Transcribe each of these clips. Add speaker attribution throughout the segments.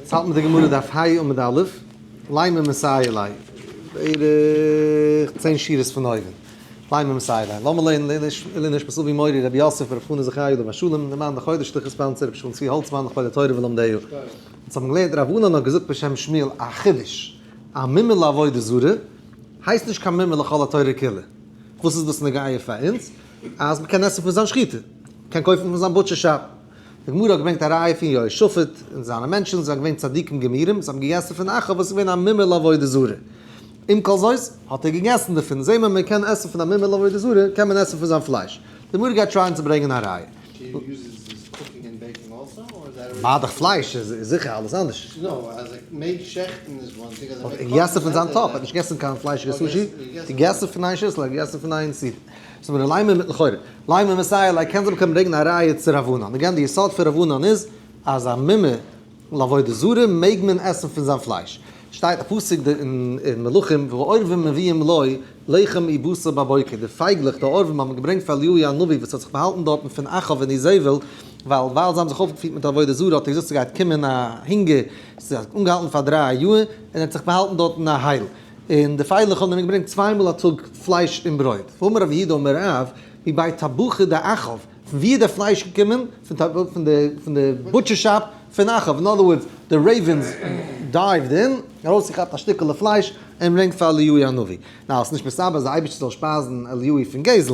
Speaker 1: יעצט האלט מען די גמרא דף ה' עמוד א', לימא מסייע ליה, בערך 10 שורות פון אויבן, לימא מסייע ליה, לאמיר לערנען לעילוי נשמת אבי מורי רבי יוסף ברב חנא זכרי' עליו השלום, למען די חודש שליחות sponsor רבי שלום צבי האלצמאן לכבוד התורה ולומדיה. אונז האבן געלערנט רב ענן האט געזאגט בשם שמואל א חידוש, א מומר לעבודה זרה הייסט נישט קיין מומר לכל התורה כולה. וואס איז דאס נוגע פאר אונז? אז מ'קען עסן פון זיין שחיטה, מ'קען קויפן פון זיין butcher shop. די גמרא האט געברענגט א ראיה פון יהושפט און זיינע מענטשן זענען געווען צדיקים גמורים, זיי האבן געגעסן פון אחאב וואס איז געווען א מומר לעבודה זרה. עם כל זאת האט ער געגעסן דערפון, זעהן מיר מען קען עסן פון א מומר לעבודה זרה קען מען עסן פון זיין פלייש. די גמרא גייט try ען צו ברענגען א ראיה. מה דאך פלייש איז זיכער אלעס אנדערש. געגעסן פון זיין טאפ, ער האט נישט געגעסן קיין פליישיגע סושי, געגעסן פון איין שיסל, ער האט געגעסן פון איין סיר. סאו ווען לימא מיט לכאורה, לימא מסייע ליה קען זיי באקומען ברענגען א ראיה צו רב ענן. Again די יסוד פון רב ענן איז אז א מומר לעבודה זרה מעג מען עסן פון זיין פלייש. שטייט א פסוק אין מלכים והעורבים מביאים לו לחם ובשר בבוקר, די פייגלעך די עורבים האבן געברענגט פאר אליהו הנביא וואס האט זיך באהאלטן דארטן פון אחאב און איזבל, ווייל ווייל זיי האבן זיך אויפגעפירט מיט עבודה זרה האט ער געזאגט ס'גייט קומען א הונגער, ס'האט אנגעהאלטן פאר 3 יאר, און ער האט זיך באהאלטן דארט אין א הייל. און די פייגלעך האבן אים געברענגט צוויי מאל א טאג פלייש און ברויט. ואמר רב יהודה אמר רב, מבי טבחי דאחאב, פון ווי איז דער פלייש געקומען? פון די butcher shop פון אחאב, אין other words, די ravens dived אין, ארויסגעכאפט א שטיקעלע פלייש און ברענגט פאר אליהו הנביא. נאו, עס איז נישט מסתבר אז דער אייבערשטער זאל שפייזן אליהו פון גזל,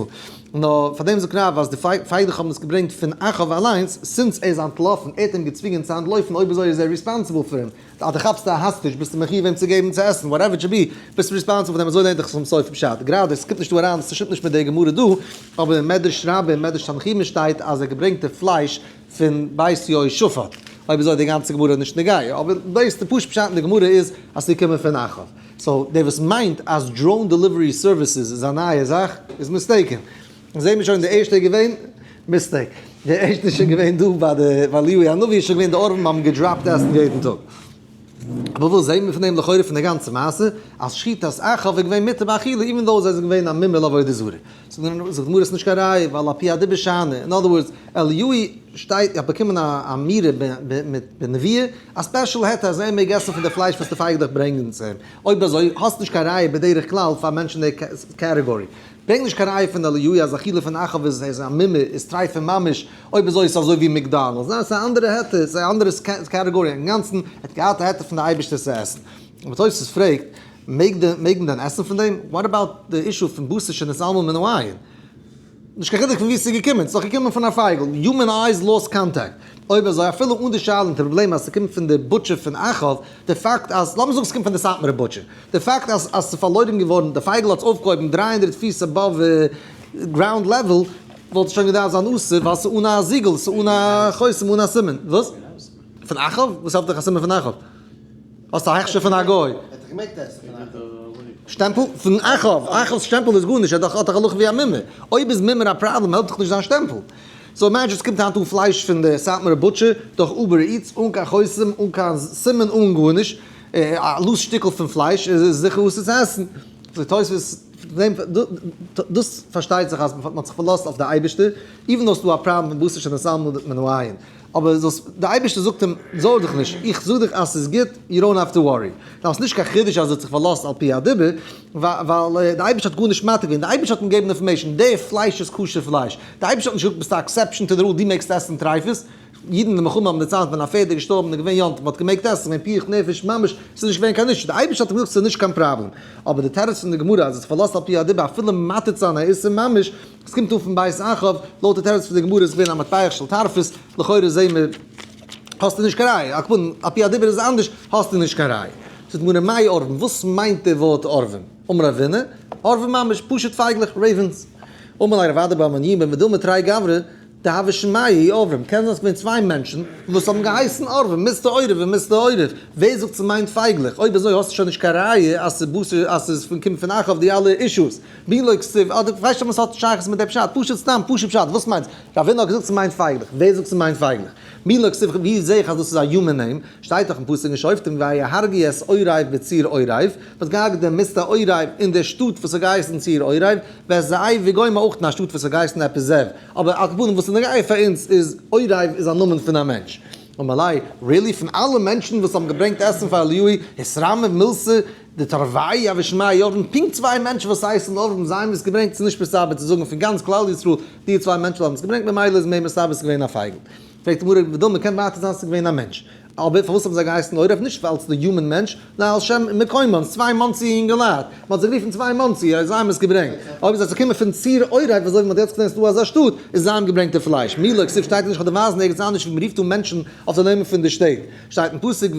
Speaker 1: נאר פאר דעם זאגט רב אז די פייגלעך האבן עס געברענגט פון אחאב אליינס, since ער איז אנטלאפן, ער האט אים געצווינגען צו אנטלויפן, אויב אזוי איז ער responsible פאר אים. אז דו כאפסט א hostage ביסטו מחיוב אים צו געבן צו עסן, whatever it should be, ביסטו responsible פאר דעם, אזוי לערנט דאך חתם סופר פשט, גראדע עס קומט נישט דא אריין, עס שטימט נישט מיט די גמרא דא, אבער אין מדרש רבה און מדרש תנחומא שטייט אז ער געברענגט די פלייש פון בית יהושפט, אויב אזוי די גאנצע גמרא איז נישט נוגע, אבער דאס די פשוט פשט אין די גמרא איז אז ס'איז געקומען פון אחאב. So דער וואס מיינט אז drone delivery services איז א נייע זאך איז mistaken. זעהן מיר שוין די ערשטע איז געווען mistake. די ערשטע איז שוין געווען דא ביי די ביי אליהו הנביא איז שוין געווען די עורבים האבן גע drop ט עסן יעדן טאג. אבער וואס זעהן מיר פון דעם לכאורה פון די גאנצע מעשה אז שחיטת אחאב איז געווען מותר באכילה even though זיי זענען געווען א מומר לעבודה זרה. זאגט די גמרא עס איז נישט קיין ראיה ווייל על פי הדיבור שאני. אין other words אליהו שטייט האט באקומען א אמירה מיט בנביאה א special היתר אז ער מעג עסן פון די פלייש וואס די פייגלעך ברענגען צו אים. אויב אזוי האסט נישט קיין ראיה בדרך כלל פאר מענטשן אין די category. ברענג נישט קיין ראיה פון אליהו אז אכילה פון אחאב איז איז א מומר איז טרייפה ממש, אויב אזוי איז עס אזוי ווי McDonald's, ניין עס איז א אנדערע היתר, עס איז א אנדערע קאטעגאריע אינגאנצן, ער האט געהאט א היתר פון די אייבערשטער צו עסן. אבער תוספות פרעגט, מעג די מעג מען דען עסן פון דעם? What about די issue פון בשר שנתעלמה מן העין? נישט קיין חילוק פון וואו עס איז געקומען, עס איז דאך געקומען פון א פייגל, human eyes lost contact. אויב אזוי אפילו אן די שאלה און די פראבלעם אז ס'קומט פון די butcher פון אחאב, די פאקט אז, לאמיר זאגן ס'קומט פון די סאטמארע butcher, די פאקט אז אז ס'איז פארלוירן געווארן, די פייגל האט עס אויפגעהויבן 300 פיס above ground level, וואלט עס שוין געדארפט זיין אסור ווייל ס'איז אן א זיגל, ס'איז אן א חותם, אן א סימן. וואס? פון אחאב? וואס האט דיך א סימן פון אחאב? האסט א הכשר פון א גוי? שטעמפל? פון אחאב? אחאב'ס שטעמפל איז גארנישט, ער האט דאך הלכה ווי א מומר. אויב איז מומר א פראבלעם העלפט דאך נישט זיין שטעמפל. So imagine ס'קומט היינט אן פלייש פון די סאטמארע butcher דורך Uber Eats אן קיין חותם אן קיין סימן אן גארנישט, א loose שטיקל פון פלייש איז זיכער אסור צו עסן. זאגט תוספות, דאס פארשטייט זיך אז מ'האט זיך פארלאזט אויף די אייבערשטער, even though ס'דא א פראבלעם מיט בשר שנתעלמה מן העין, אבער זאלסט, די אייבערשטער זאגט אים, זארג דיך נישט, איך זאג דיך אז ס'איז גוט, you don't have to worry. דאס איז נישט קיין חידוש אז ער האט זיך פארלאזט על פי הדיבור, ווייל די אייבערשטער האט גארנישט מתיר געווען, די אייבערשטער האט אים געגעבן information, די פלייש איז כשר פלייש, די אייבערשטער האט נישט געזאגט ביסט א exception to the rule, דו מעגסט עסן טרייפות, אידן אין די מלחמה האבן דערציילט ווען א פערד איז געשטארבן איז געווען יום טוב, מען האט געמעגט עסן, געווען פיקוח נפש ממש, ס'איז נישט געווען קיין issue, די אייבערשטער האט אים געזאגט ס'איז נישט קיין פראבלעם, אבער די תירוץ פון די גמרא אז ער האט זיך פארלאזט על פי הדיבור אפילו מתיר צו זיין א איסור ממש, עס קומט אן פון בית אחאב, לויט די תירוץ פון די גמרא איז געווען א מטבח של טרפות, לכאורה זעהן מיר האסטו נישט קיין ראיה, על כל פנים על פי הדיבור איז אנדערש, האסטו נישט קיין ראיה. זאגט די גמרא מאי עורבים, וואס מיינט די ווארט עורבים? אמר רבינא, עורבים ממש, פשוט פייגלעך, ravens. אמר ליה רב אדא בר מניומי מדילמא תרי גברי דהוו שמייהו עורבים, קען זיין ס'איז געווען צוויי מענטשן וואס האבן געהייסן עורבים, מיסטער עורב און מיסטער עורב, ווער זאגט ס'מיינט פייגלעך? אויב אזוי האסטו שוין נישט קיין ראיה אז ס'בשר אז ס'איז פון קומט פון אחאב די אלע אישוס. מי לא כתיב, אדער כ'ווייס נישט אויב עס האט שייכות מיט די פשט, פשוט סתם פשוט פשט, וואס מיינסט? רבינא האט געזאגט ס'מיינט פייגלעך, ווער זאגט ס'מיינט פייגלעך? מי לא כתיב, ווי זעה איך אז דאס איז א human name? שטייט דאך אין פסוק אין שופטים ויהרגו את עורב בצור עורב, מ'האט געהארגעט דעם מיסטער עורב אין דער שטאט וואס האט געהייסן צור עורב, ואת זאב וגומר אויך אין א שטאט וואס האט געהייסן עפעס זאב, אבער על כל פנים וואס איז נוגע פאר אונז איז עורב איז א נאמען פון א מענטש. אמר ליה, really? פון אלע מענטשן וואס האבן געברענגט עסן פאר אליהו, התרמי מילתא דתרוייהו הוו שמייהו עורבים, פונקט צוויי מענטשן וואס הייסן עורבים, זיי האבן עס געברענגט, ס'איז נישט מסתבר צו זאגן פון גאנץ כלל ישראל די צוויי מענטשן האבן עס געברענגט, ממילא איז מער מסתבר ס'איז געווען א פייגל. פרעגט די גמרא, ודילמא קען ווייטער זיין ס'איז געווען א מענטש. אבער פארוואס האבן זיי געהייסן עורב? נישט ווייל ס'איז די human מענטש, נאר על שם מקומם, צוויי מאנסי אינגעלייט, מ'האט זיי גערופן צוויי מאנסי, אז זיי האבן עס געברענגט. אויב זיי קומען פון צור עורב, אזוי ווי מ'האט יעצט געזען ס'איז דא אזא שטאט, איז זיי האבן געברענגט די פלייש. מילא כתיב שטייט נישט, כ'וועל דיר ווייזן ערגעץ אנדערש ווי מ'רופט אן מענטשן אויף די נעמען פון די שטעט. שטייט אין פסוק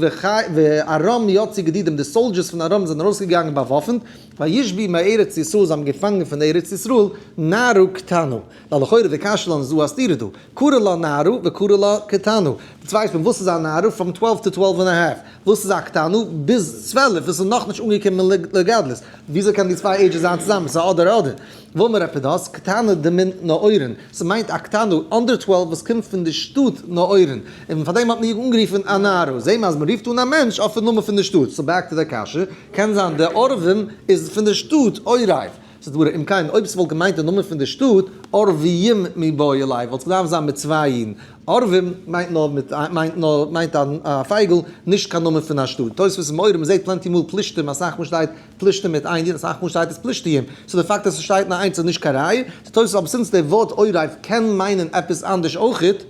Speaker 1: וארם יצאו גדודים, די soldiers פון ארם זענען ארויסגעגאנגען באוואפנט, וישבו מארץ ישראל, זיי האבן געפאנגען פון ארץ ישראל, נערה קטנה. ווייל לכאורה וקשיא לן איז דא א סתירה דא, קרי לה נערה וקרי לה קטנה, דו ווייסט ווען וואס איז א נערה? from 12 to 12 and a half, וואס איז א קטנה? ביז 12 וואס איז נאכנישט אנגעקומען לגדלות, וויאזוי קען די צוויי ages זיין צוזאמען? ס'איז אדער אדער. ואמר ר' פדת, קטנה דמן נעורין, ס'מיינט א קטנה under 12 וואס קומט פון די שטאט נעורין, און פאר דעם האט מען איר אנגערופן א נערה, זעהן מיר אז מ'רופט אן א מענטש אויפן נאמען פון די שטאט, so back to די קשיא, קען זיין די עורבים איז פון די שטאט עורב. ס'איז דא אם כן, אויב ס'וואלט געמיינט די נאמען פון די שטאט, עורביים מיבעי ליה, וואלט עס געדארפט זיין מיט צוויי אידן. עורבים מיינט נאר מיט מיינט נאר מיינט א פייגל, נישט קיין נאמען פון א שטאט. תוספות איז מעורר, מ'זעט plenty מאל פלישתים, אסאך מאל שטייט פלישתים מיט איין יוד, אסאך מאל שטייט עס פלישתיים. so די פאקט אז ס'שטייט נאר איינס איז נישט קיין ראיה. תוספות אבער since די ווארט עורב קען מיינען עפעס אנדערש אויכעט,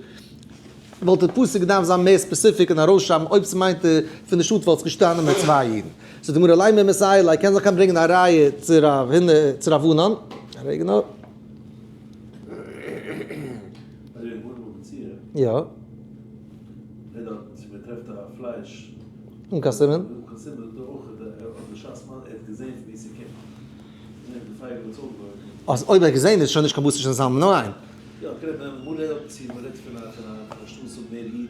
Speaker 1: וואלט די פסוק געדארפט זיין מער specific און ארויסשרייבן אויב ס'מיינט די פון די שטאט וואלט עס געשטאנען מיט צוויי אידן. זאגט די גמרא לימא מסייע ליה קען זיך קיין ברענגען א ראיה צו רב הונא צו רב ענן. א רגע נאר. יא. אן קיין סימן. אז אויב ער האט געזען איז שוין נישט קיין בשר של סמ נאר איין.
Speaker 2: יא, כ'רעד ווען מ'רעדט דארט צו מ'רעדט פון א פון א שטאט וואס האט מער אידן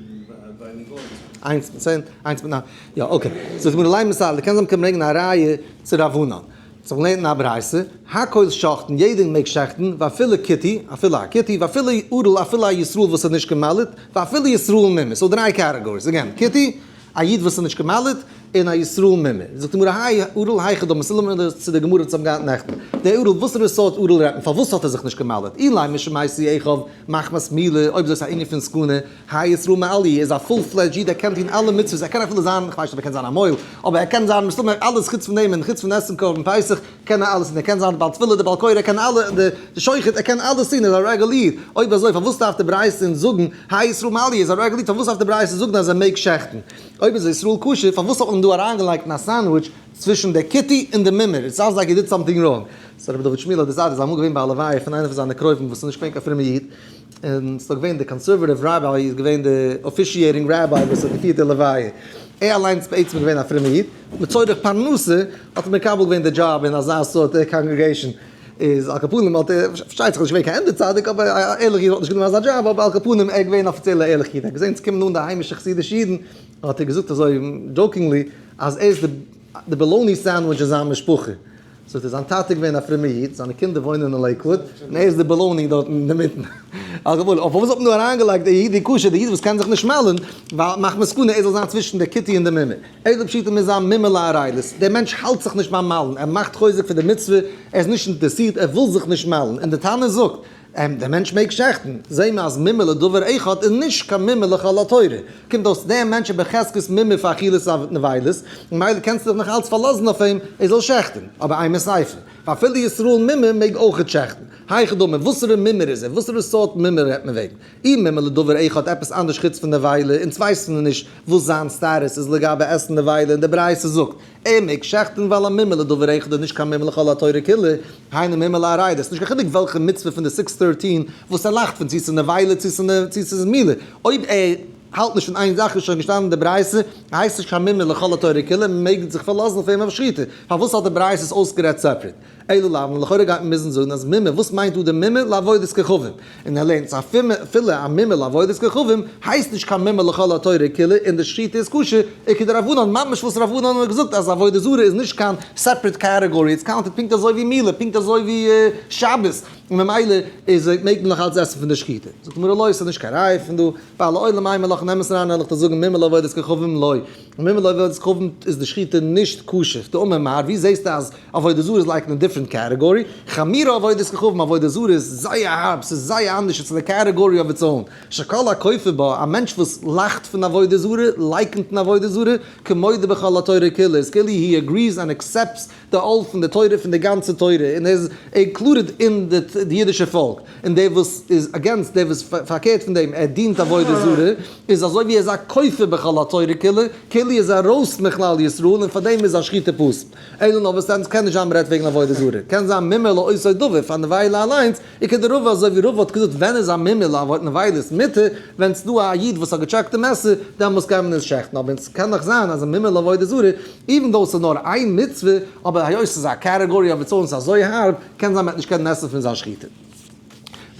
Speaker 2: ווייניג גוים.
Speaker 1: איינס מיט צען, איינס מיט ניין, יא okay. זאגט די גמרא לימא מסייע ליה, קען זיין מ'קען ברענגען א ראיה צו רב ענן. זיך לערנט אין א ברייתא, הכל שוחטין, יעדער מעג שעכטן, ואפילו כותי, אפילו א כותי, ואפילו ערל, אפילו א ישראל וואס איז נישט גע'מל'ט, ואפילו ישראל מומר. so דריי categories. Again, כותי, א איד וואס איז נישט גע'מל'ט, און א ישראל מומר. זאגט די גמרא, האי ערל היכי דמי, ס'איז דומה צו די גמרא וואס האבן געהאט נעכטן. דער ערל, וואסערע סארט ערל רעדט מען? פארוואס האט ער זיך נישט גע'מל'ט? אילימא משום מתו אחיו מחמת מילה, אויב איז דאס א ענין פון סכנה, האי ישראל מעליא איז א full fledged איד, ער קען טון אלע מצוות, ער קען אפילו זיין, כ'ווייס נישט אויב ער קען זיין א מוהל, אבער ער קען זיין מסתמא אלעס חוץ פון דעם, און חוץ פון עסן קרבן פסח, קען ער אלעס טון, ער קען זיין די בעל תפילה, די בעל קורא, ער קען אלע, די שוחט, ער קען אלעס טון, ער איז א רעגולער איד. אויב אזוי פארוואס דארף די ברייתא אונז זאגן, האי ישראל מעליא איז א רעגולער איד, פארוואס דארף די ברייתא זאגן אז ער מעג שעכטן? אויב איז ישראל כשר, פארוואס האט מען אים דא אריינגעלייגט אין א sandwich צווישן די כותי און די מומר? It sounds like he did something wrong. So רבי דוד שמואל האט דערציילט, ער איז אמאל געווען ביי א לוויה פון איינער פון זיינע קרובים וואס איז נישט געווען קיין פרומער איד, און ס'איז דאך געווען די conservative rabbi איז געווען די officiating rabbi וואס האט געפירט די לוויה, ער אליינס איז בעצם געווען א פרומער איד, לצורך פרנסה האט ער מקבל געווען די דזשאב אין אזא סארט congregation, איז על כל פנים האט ער, פארשטייט זיך נישט געווען קיין ענדע צדיק אבער א ערליכע איד וואלט נישט גענומען אזא דזשאב, אבער על כל פנים ער איז געווען אפיציעל א ערליכע איד, ער האט געזען ס'קומען אן די היימישע חסידישע אידן, האט ער געזאגט אזוי jokingly אז ער איז די bologna sandwich אין זיין משפחה. זאגט ער, זיין טאטע איז געווען א פרומער איד, זיינע קינדער וואוינען אין לעיקוואוד, און ער איז די bologna דארט אינמיטן. על כל פנים, אויף וואס האט מען דא אריינגעלייגט די איד די כשר, די איד וואס קען זיך נישט מל'ן, ווייל מחמת סכנה ער זאל זיין צווישן די כותי און די מומר. אלא פשיטא מוז זיין מומר לערלות, דער מענטש האלט זיך נישט ביים מל'ן, ער מאכט חוזק פון די מצוה, ער איז נישט אינטערעסירט, ער וויל זיך נישט מל'ן, און די תנא זאגט, דער מענטש מעג שעכטן, זעהן מיר אז מומר לדבר אחד איז נישט קיין מומר לכל התורה. קומט אויס דער מענטש איז בחזקת מומר פאר אכילת נבילות, ממילא קענסטו דיך נאך אלץ פארלאזן אויף אים ער זאל שעכטן, אבער אימא סיפא, ואפילו ישראל מומר מעג אויכעט שעכטן. היכי דמי, וואסערע מומר איז ער? וואסערע סארט מומר רעדט מען וועגן? אי מומר לדבר אחד עפעס אנדערש חוץ פון נבילה, אונז ווייסן מיר נישט וואס זיין status איז לגבי עסן נבילה און די ברייתא זאגט ער מעג שעכטן ווייל א מומר לדבר אחד איז נישט קיין מומר לכל התורה כולה, היינו מומר לערלות, נישט קיין חילוק וועלכע מצוה פון די six thirteen וואס ער לאכט פון, צו ס'איז נבילה צו ס'איז מילה, אויב ער האלט נישט פון איין זאך איז שוין געשטאנען אין די ברייתא, הייסט נישט קיין מומר לכל התורה כולה, מ'מעג זיך פארלאזן אויף אים אויף שחיטה, פארוואס האט די ברייתא עס אויסגערעדט separate? אלא לאו, לכאורה גייט מען מוזן זאגן אז מומר, וואס מיינט דא די מומר? לעבודת כוכבים. און ער לערנט אז אפילו א מומר לעבודת כוכבים הייסט נישט קיין מומר לכל התורה כולה און די שחיטה איז כשר, וכדרב ענן, ממש וואס רב ענן האט געזאגט אז עבודה זרה איז נישט קיין separate category, it's counted פונקט אזוי ווי מילה, פונקט אזוי ווי שבת. און ממילא איז מעג מען נאך אלץ עסן פון די שחיטה. זאגט די גמרא לא, ס'איז נישט קיין ראיה פון דא, ווייל לעולם אימא לך אין אמת אריין וועל איך דיר זאגן מומר לעבודת כוכבים לא, מומר לעבודת כוכבים איז די שחיטה נישט כשר, דאמר מר, ווי זעסטו אז עבודה זרה איז like אין א different category, חמירא עבודת כוכבים, עבודה זרה איז זייער הארב, ס'איז זייער אנדערש, it's in a category of its own, שכל הכופר בה, א מענטש וואס לאכט פון עבודה זרה, לייקנט אין עבודה זרה, כמודה בכל התורה כולה, איז כאילו he agrees and accepts די עול פון די תורה פון די גאנצע תורה און ער איז included אין די אידישע פאלק, און דער וואס איז against, דער וואס פארקערט פון דעם, ער דינט עבודה זרה, איז אזוי ווי ער איז א כופר בכל התורה כולה, כאילו איז ער ארויס מכלל ישראל און פאר דעם איז א שחיטה פסול. אלא נאר וואס דען, ס'קען נישט זיין מ'רעדט וועגן עבודה זרה, קען זיין מומר לאותו דבר פאר נבילה אליינס, וכדרבא אזוי ווי רבא האט געזאגט ווען איז א מומר לנבילות מותר, ווען ס'דא א איד וואס האט געטשעקט די מעסער, דעמאלס קען מען עס שעכטן, אבער ס'קען דאך זיין אז א מומר לעבודה זרה, even though ס'איז נאר איין מצוה, אבער היות ס'איז א category of its own, ס'איז אזוי הארב, קען זיין מ'וועט נישט קענען עסן פון זיין שחיטה.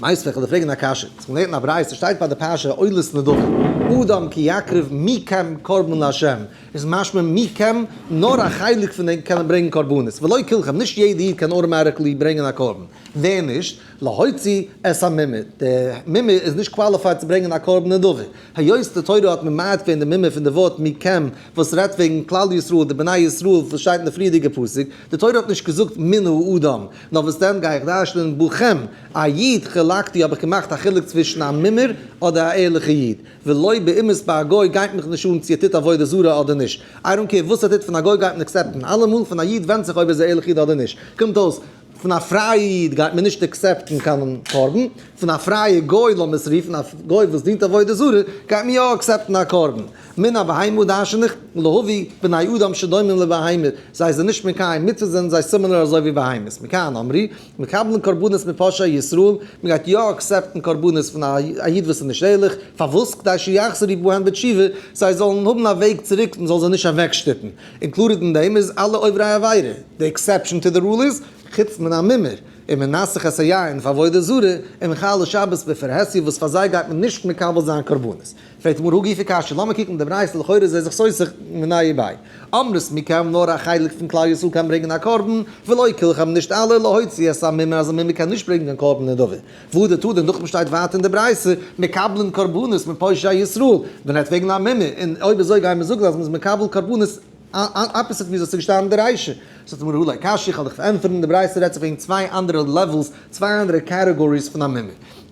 Speaker 1: מיתיבי, איך וועל דיר פרעגן א קשיא. ס'איז געלערנט אין א ברייתא, ס'שטייט ביי די פרשה עולת נדבה, אדם כי יקריב מכם קרבן לה', איז משמע מכם, נאר א חלק פון דעם קענען ברענגען קרבנות, ולא כולכם, נישט יעדע איד קען automatically ברענגען א קרבן. ווער נישט? להוציא את המומר, די מומר איז נישט qualified צו ברענגען א קרבן נדבה. היות די תורה האט ממעט געווען די מומר פון די ווארט מכם וואס רעדט וועגן כלל ישראל די בני ישראל וואס שטייט אין די פריערדיגע פסוק, די תורה האט נישט געזאגט מן האדם, נאר וואס דען גיי איך דרש'נען בכם, א איד חלקתי האב איך געמאכט א חילוק צווישן א מומר אדער א ערליכע איד, ולא באומות ביי א גוי גייט מיך נישט אן צו ער טוט עבודה זרה אדער נישט, I don't care וואס ער טוט פון א גוי גייט מען accept ן אלעמאל, פון א איד ווענדט זיך אויב ער איז א ערליכע איד אדער נישט, קומט אויס פון א פרייע איד גייט מען נישט accept ן קיין קרבן, פון א פרייע גוי לאמיר עס רופן א גוי וואס דינט עבודה זרה, גייט מען יא accept ן א קרבן. מן הבהמה דרש'ן איך, להביא בני אדם שדומים לבהמה, זיי זענען נישט מקיים מצוות זענען זיי similar אזוי ווי בהמות. מכאן אמרו, מקבלין קרבנות מפושעי ישראל, מען גייט יא accept ן קרבנות פון א איד וואס איז נישט ערליך, פארוואס? כדי שיחזרו בהן בתשובה, זיי זאלן האבן א וועג צוריק, מען זאל זיי נישט אוועקשטופן. included אין דעם איז אלע עוברי עבירה, די exception to the rule איז, חוץ מן המומר, און מנסך את היין פאר עבודה זרה, און מחלל שבת בפרהסיא וואס פאר זיי גייט מען נישט מקבל זיין קרבנות. פרעגט די גמרא הא גופא קשיא, לאמיר קוקן די ברייתא לכאורה איז ער זיך סותר מיניה וביה. אמרת מכם נאר א חלק פון כלל ישראל קען ברענגען א קרבן, ולא כולכם נישט אלע, להוציא את המומר אז א מומר קען נישט ברענגען קיין קרבן נדבה. והדר תני נאכדעם שטייט ווייטער אין די ברייתא, מקבלין קרבנות מפושעי ישראל, מען רעדט וועגן א מומר, און אויב אזוי גייען מיר זאגן אז מען איז מקבל קרבנות opposite ווי אזוי ס'איז געשטאנען אין די רישא. זאגט די גמרא הא לא קשיא, איך וועל דיך פארענטפערן, די ברייתא רעדט זיך וועגן צוויי אנדערע levels, צוויי אנדערע categories פון א מומר.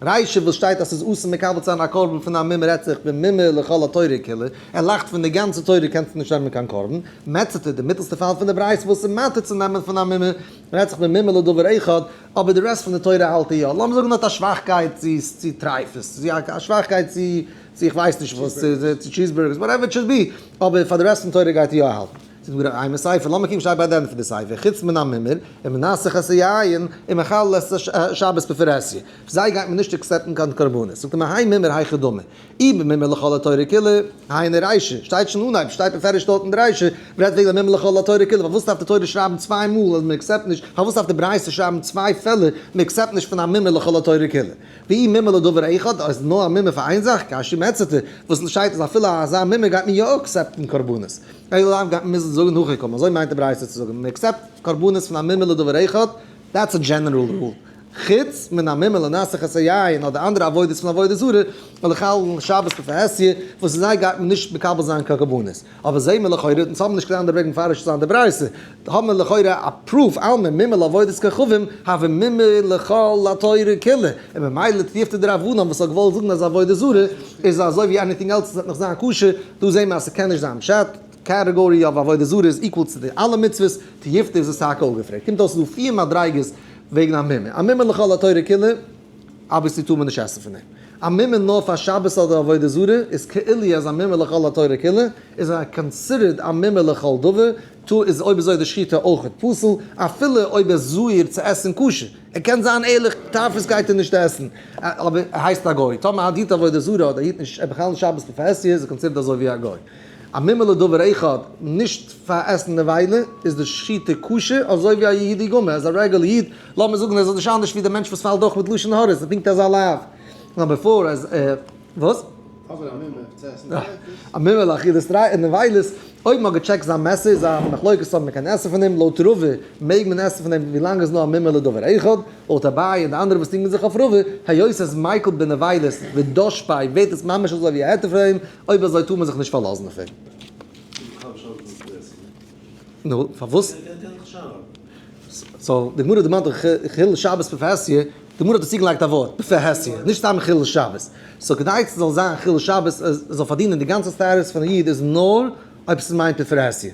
Speaker 1: רישא וואס שטייט אז ס'איז אסור מקבל צו זיין א קרבן פון א מומר רעדט זיך במומר לכל התורה כולה, ער לאכט פון די גאנצע תורה קענסטו נישט נעמען קיין קרבן. מציעתא, די מיטעלסטע פאל פון די ברייתא וואס איז מתיר צו נעמען פון א מומר, רעדט זיך במומר לדבר אחד, אבער די rest פון די תורה האלט ער יא. לאמיר זאגן ער האט א שוואכקייט צו טרייפות, צו א שוואכקייט צו צו איך ווייס נישט וואס, צו cheese burgers, whatever it should be, אבער פאר די rest פון תורה גייט ער יא האלטן. זאגט די גמרא, אימא סיפא, לאמיר קוקן שטייט ביי די ענדע פון די סיפא, חוץ מן המומר, ומנסך את היין, ומחלל את השבת בפרהסיא. פון זיי גייט מען נישט accept ן קיין קרבנות. זאגט ער, מהאי מומר היכי דמי. אי במומר לכל התורה כולה, היינו רישא, שטייט שוין אנהייב, שטייט בפירוש דארט אין די רישא, מ'רעדט וועגן א מומר לכל התורה כולה, פארוואס דארף די תורה שרייבן צוויי מאל אז מ'accept נישט, פארוואס דארף די ברייתא שרייבן צוויי פעלער מ'accept נישט פון א מומר לכל התורה כולה? ואי מומר לדבר אחד, אז נאר א מומר פאר איין זאך, קשיא מציעתא, וואס שטייט אז אפילו אזא מומר גייט מען יא accept ן קרבנות. אלא לאו גייט מען מוזן זאגן הכי קאמר, אזוי מיינט די ברייתא צו זאגן, מ'accept קרבנות פון א מומר לדבר אחד, that's a general rule. חוץ מן המומר לנסך את היין אדער אנדערע עבודות פון עבודה זרה, ולחלל שבת בפרהסיא, וואס אין זיי גייט מען נישט מקבל זיין קיין קרבנות. אבער זעהן מיר לכאורה, אונז האבן נישט קיין אנדערע וועג מפרש צו זיין די ברייתא, האבן מיר לכאורה א proof, אלמא מומר לעבודת כוכבים, הוי מומר לכל התורה כולה, און ממילא תיובתא דרבנן וואס האט געוואלט זאגן אז עבודה זרה איז אזוי ווי anything else עס וועט נאך זיין כשר, דא זעהן מיר אז ס'קען נישט זיין פשט, category of עבודה זרה איז equal צו די אלע מצוות, תיובתא איז עס טאקע אפגעפרעגט. קומט אויס ס'איז דא פיר מדריגות וועגן א מומר. א מומר לכל התורה כולה, obviously טאר מען נישט עסן פון דעם. א מומר נאר פאר שבת אדער עבודה זרה איז כאילו אז א מומר לכל התורה כולה איז א considered א מומר לכל דבר, טא איז אויב אזוי די שחיטה אויכעט פסול, אפילו אויב ער איז זהיר צו עסן כשר. ער קען זיין ערליך, טרפות גייט ער נישט עסן, אבער ער הייסט א גוי. טאמער ער דינט עבודה זרה אדער היט נישט בכלל נישט שבת בפרהסיא איז ער considered אזוי ווי א גוי. א מומר לדבר אחד, נישט פאר עסן נבילה, איז די שחיטה כשר, אזוי ווי א יהודי גמור, אז א regular איד, לאמיר זאגן ער איז נישט אנדערש ווי דער מענטש וואס פאלט דורך מיט לשון הרע, ס'איז פונקט אזא לאו. נאר בעפאר אז וואס?
Speaker 2: אבער א מומר צו עסן טרייפות.
Speaker 1: א מומר לאכילת נבילות. אויב מ'האט געטשעקט זיין מעסער איז א מחלוקת אויב מ'קען עסן פון דעם, לויט רבא מעג מען עסן פון דעם ווילאנג עס איז נאר א מומר לדבר אחד, לויט אביי און די אנדערע וואס דינגען זיך אויף רבא, היות עס איז מיקל בנבילות ודש ביה ווערט עס ממש אזוי ווי א היתר פון אים, אויב אזוי טאר מען זיך נישט פארלאזן אויף אים. נו, פארוואס? so די גמרא דערמאנט דאך חילול שבת בפרהסיא, די גמרא האט דא צוגעלייגט א ווארט, בפרהסיא, נישט סתם חילול שבת. so כדי ס'זאל זיין חילול שבת, עס זאל פארדינען די גאנצע status פון א איד איז נאר אויב ס'איז מיינט בפרהסיא.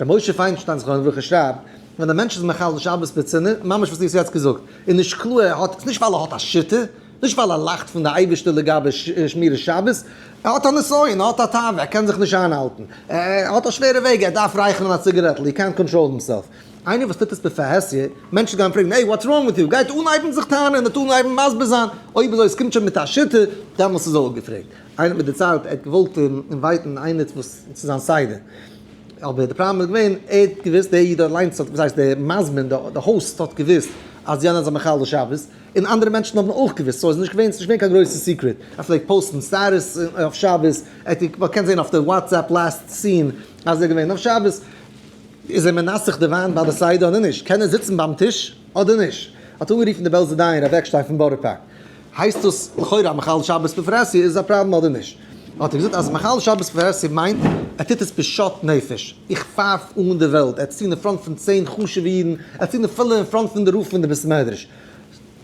Speaker 1: ר' משה פיינשטיין זכרונו לברכה שרייבט, ווען א מענטש איז מחלל שבת בצנעה, ממש וואס דו האסט יעצט געזאגט, איז נישט קלאר ער האט, ס'נישט ווייל ער האט א שיטה, נישט ווייל ער לאכט פון די אייבערשטער לגבי שמירת שבת, ער האט א נסיון, ער האט א תאווה, ער קען זיך נישט איינהאלטן, ער האט א שווערע וועג, ער דארף רייכערן א ציגערעטל, הי קענט קאנטראל הימסעלף. איינער וואס טוט עס בפרהסיא, מענטשן גייען פרעגן, hey, what's wrong with you? גייט אנהייבן זיך טענה'ן, און אנהייבן מסביר זיין, אויב אזוי עס קומט שוין מיט א שיטה, דעמאלס איז ער אפגעפרעגט. איינער האט מיר דערציילט, ער האט געוואלט invite ן איינער וואס צו זיין סדר, אבער די פראבלעם איז געווען, ער האט געוואוסט, דער איד אליינס האט, וואס הייסט דער מזמין, די host האט געוואוסט אז יענער איז א מחלל שבת, און אנדערע מענטשן האבן אויך געוואוסט, so עס איז נישט געווען, ס'איז נישט געווען קיין גרויסע secret, ער פלעגט post ן status אויף שבת, ער האט, מען קען זען אויף די WhatsApp last seen אז ער איז געווען אויף שבת. איז ער מנסך די וויין ביי די סדר אדער נישט? קען ער זיצן ביים טיש אדער נישט? האט אנגערופן די בעלזער דיין רב עקשטיין פון בארא פארק. הייסט דאס לכאורה א מחלל שבת בפרהסיא איז עס א פראבלעם אדער נישט? האט ער געזאגט אז מחלל שבת בפרהסיא מיינט ער טוט עס בשאט נפש, איך פייף אן די וועלט, ער האט עס טון אין front פון 10 חשוב'ע אידן, ער האט עס טון אפילו אין front פון די רב פון די בית מדרש.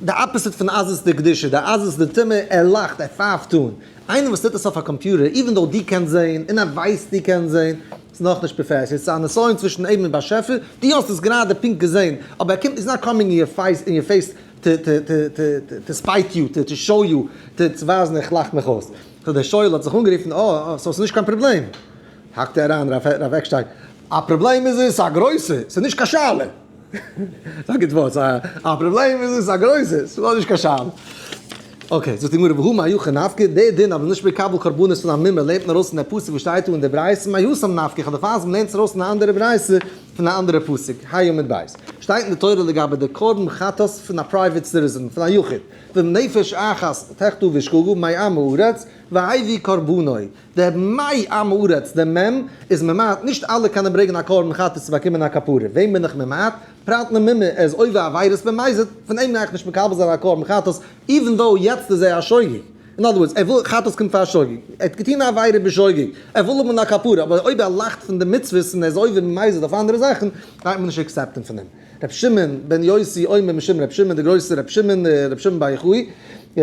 Speaker 1: די opposite פון עזות דקדושה, די עזות דטומאה, ער לאכט, ער פייפט אן. איינער וואס טוט עס אויף א קאמפיוטער, even though דו קענסט זען, און ער ווייסט דו קענסט זען, ס'איז נאכנישט פערפעקט, ס'איז א נסיון צווישן אים און באשעפער, דו האסט עס גראדע פונקט געזען, אבער ער קומט, he's not coming in your face, in your face to to to to spite you, to to show you, to צו ווייזן איך לאך מיך אויס. so דער שואל האט זיך אנגערופן, אה, so ס'איז נישט קיין פראבלעם. האקט ער אריין רב עקשטיין, א פראבלעם איז עס, א גרויסע, ס'איז נישט קיין שאלה. ס'איז א גוט ווארט, א פראבלעם איז עס א גרויסע, ס'איז נאר נישט קיין שאלה. okay, זאגט די גמרא, והא מהיכא נפקא, דער דין אז מ'איז נישט מקבל קרבנות פון א מומר לערנט מען ארויס פון דער פסוק וואס שטייט דא אין דער ברייתא, מהתם נפקא, איך האב דערפאר אז מ'לערנט עס ארויס פון א אנדערע ברייתא, פון א אנדערע פסוק, ה עמוד ב'. שטייט אין די תורה לגבי די קרבן חטאת פון א private citizen, פון א יחיד, ואם נפש אחת תחטא בשגגה מעם הארץ, והביא קרבנו. דער מעם הארץ, דער מ' איז ממעט, נישט אלע קענען ברענגען א קרבן חטאת צו באקומען א כפרה, וועם בין איך ממעט? פרט למומר, ער איז עובר עבירות במזיד, פון אים גיי איך נישט מקבל זיין א קרבן חטאת, even though יעצט איז ער א שוגג. אין other words, ער וויל, חטאת קומט פאר שוגג, ער האט געטון א עבירה בשוגג, ער וויל האבן א כפרה, אבער אויב ער לאכט פון די מצוות און ער איז עובר במזיד אויף אנדערע זאכן, גייט מען נישט accept ן פון אים. ר' שמעון בן יוסי אומר משום ר' שמעון דער גרויסער ר' שמעון, ר' שמעון בר יוחאי, א